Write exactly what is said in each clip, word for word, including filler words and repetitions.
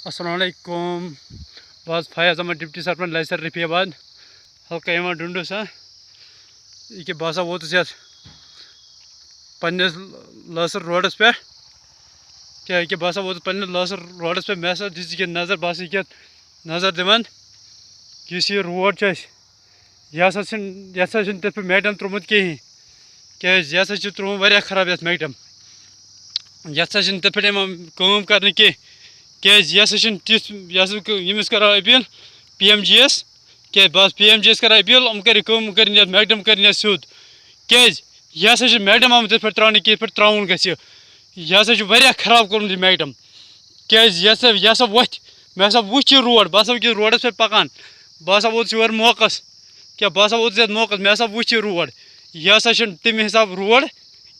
السلام علیکم۔ بہٕ حظ فیاض احمد، ڈپٹی سرپنچ لسر رفیع آباد، حلقہ یِوان ڈُنڈوٗ سا۔ یہِ کہِ بہٕ ہسا ووتُس یَتھ پننِس لٲسر روڈس پٮ۪ٹھ۔ کیٛاہ یہِ کہِ بہٕ ہسا ووتُس پننِس لٲسر روڈس پٮ۪ٹھ، مےٚ ہسا دِژ یہِ کہِ نظر، بہٕ ہسا یہِ کہِ نظر دِوان، یُس یہِ روڈ چھُ اَسہِ، یہِ ہسا چھِنہٕ، یَتھ ہسا چھِنہٕ تِتھ پٲٹھۍ میڈم ترٛوومُت کِہیٖنۍ، کیٛازِ یہِ ہسا چھِ ترٛوومُت واریاہ خراب یَتھ میڈم۔ یَتھ ہسا چھِنہٕ تِتھ پٲٹھۍ یِوان کٲم کرنہٕ کینٛہہ، کیٛازِ یہِ ہسا چھِنہٕ تِژھ، یہِ ہسا گٔے، ییٚمِس کرو اپیل، پی ایم جی یَس، کیٛازِ بہٕ حظ پی ایم جی یَس کران اپیل، یِم کَرِ کٲم، یِم کَرِ یَتھ میڈم، کَرِ یَتھ سیوٚد، کیٛازِ یہِ ہسا چھِ میڈم آمٕژ یِتھ پٲٹھۍ ترٛاونہٕ کینٛہہ، یِتھ پٲٹھۍ ترٛاوُن گژھِ۔ یہِ ہسا چھِ واریاہ خراب کوٚرمُت یہِ میڈم، کیٛازِ یہِ ہسا، یہِ ہسا وۄتھِ، مےٚ ہسا وُچھ یہِ روڈ، بہٕ ہسا وٕنکیٚس روڈَس پٮ۪ٹھ پَکان، بہٕ ہسا ووتُس یور موقعس، کیٛاہ بہٕ ہسا ووتُس یَتھ موقعس، مےٚ ہسا وُچھ یہِ روڈ، یہِ ہسا چھِنہٕ تَمہِ حساب روڈ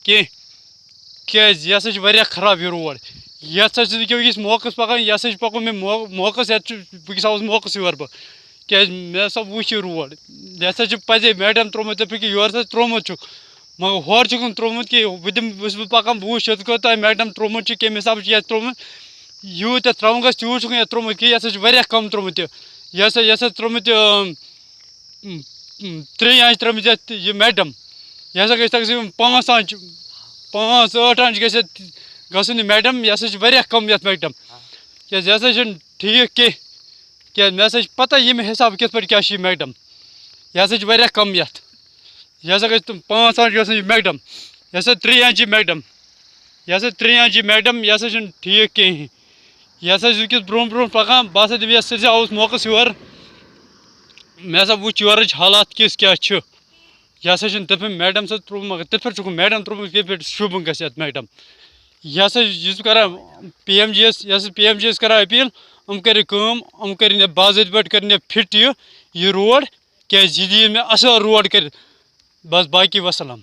کینٛہہ۔ کیٛازِ یہِ ہسا چھِ واریاہ خراب یہِ روڈ۔ یَتھ ہسا چھِ وٕنکیٚس أکِس موقعس پَکان، یہِ ہسا چھِ پَکُن مےٚ مو-، موقعس، یَتھ چھُ، وٕنکیٚس آوُس موقعسٕے یورٕ بہٕ۔ کیٛازِ مےٚ ہسا وٕچھ یہِ روڈ۔ یہِ ہسا چھِ پَزے میڈم ترٛوومُت یَپٲرۍ کِنۍ، یورٕ ہسا ترٛوومُت چھُکھ۔ مگر ہورٕ چھُکھ نہٕ ترٛوومُت کینٛہہ۔ بہٕ دِمہٕ، بہٕ چھُس، بہٕ پَکان، بہٕ وٕچھِ یَتھ کوٗتاہ میڈم ترٛوومُت چھُ، کَمہِ حسابہٕ چھُ یَتھ ترٛوومُت۔ یوٗت یَتھ ترٛاوُن گژھِ، تیوٗت چھُکھ نہٕ یَتھ ترٛوومُت کینٛہہ۔ یہِ ہسا چھُ واریاہ کَم ترٛوومُت یہِ۔ یہِ ہسا، یہِ ہسا ترٛوومُت یہِ، ترٛیٚیہِ آنٛچہِ ترٲومٕژ یَتھ یہِ میڈم۔ یہِ ہسا گژھِ تقریٖباً پانٛژھ آنٛچہِ، پانٛژھ ٲٹھ آنٛچہِ گژھِ یَتھ گژھُن یہِ میڈم۔ یہِ ہسا چھِ واریاہ کَم یَتھ میڈم، کیٛازِ یہِ ہسا چھِنہٕ ٹھیٖک کینٛہہ۔ کیٛازِ مےٚ ہسا چھِ پَتہ ییٚمہِ حسابہٕ کِتھ پٲٹھۍ کیٛاہ چھِ یہِ میڈم۔ یہِ ہسا چھِ واریاہ کَم یَتھ۔ یہِ ہسا گژھِ تِم پانٛژھ آنٛچہِ گژھُن یہِ میڈم۔ یہِ ہسا ترٛیٚیہِ آنٛچہِ میڈم۔ یہِ ہسا ترٛیٚیہِ آنٛچہِ میڈم، یہِ ہسا چھِنہٕ ٹھیٖک کِہیٖنۍ۔ یہِ ہسا چھِ وٕنکیٚس برونٛہہ برونٛہہ پَکان۔ بہٕ ہسا دِمہٕ یَتھ سۭتۍ، آوُس موقعس یور۔ مےٚ ہسا وُچھ یورٕچ حالات کِژھ کیٛاہ چھِ۔ یہِ ہسا چھِنہٕ تِتھ پٲٹھۍ میڈم سۭتۍ ترٛوومُت، مگر تِتھ پٲٹھۍ چھُکھ میڈم ترٛوومُت، کِتھ پٲٹھۍ شوٗبُن گژھِ یَتھ میڈم۔ یہِ ہسا چھُس بہٕ کران پی ایم جی یَس، یہِ ہسا پی ایم جی یَس کران اپیٖل، یِم کٔرِو کٲم، یِم کٔرِن یہِ باضٲبطہٕ پٲٹھۍ، کٔرِن یہِ فِٹ یہِ، یہِ روڈ، کیٛازِ یہِ دِیِن مےٚ اَصٕل روڈ کٔرِتھ۔ بس باقی وسلام۔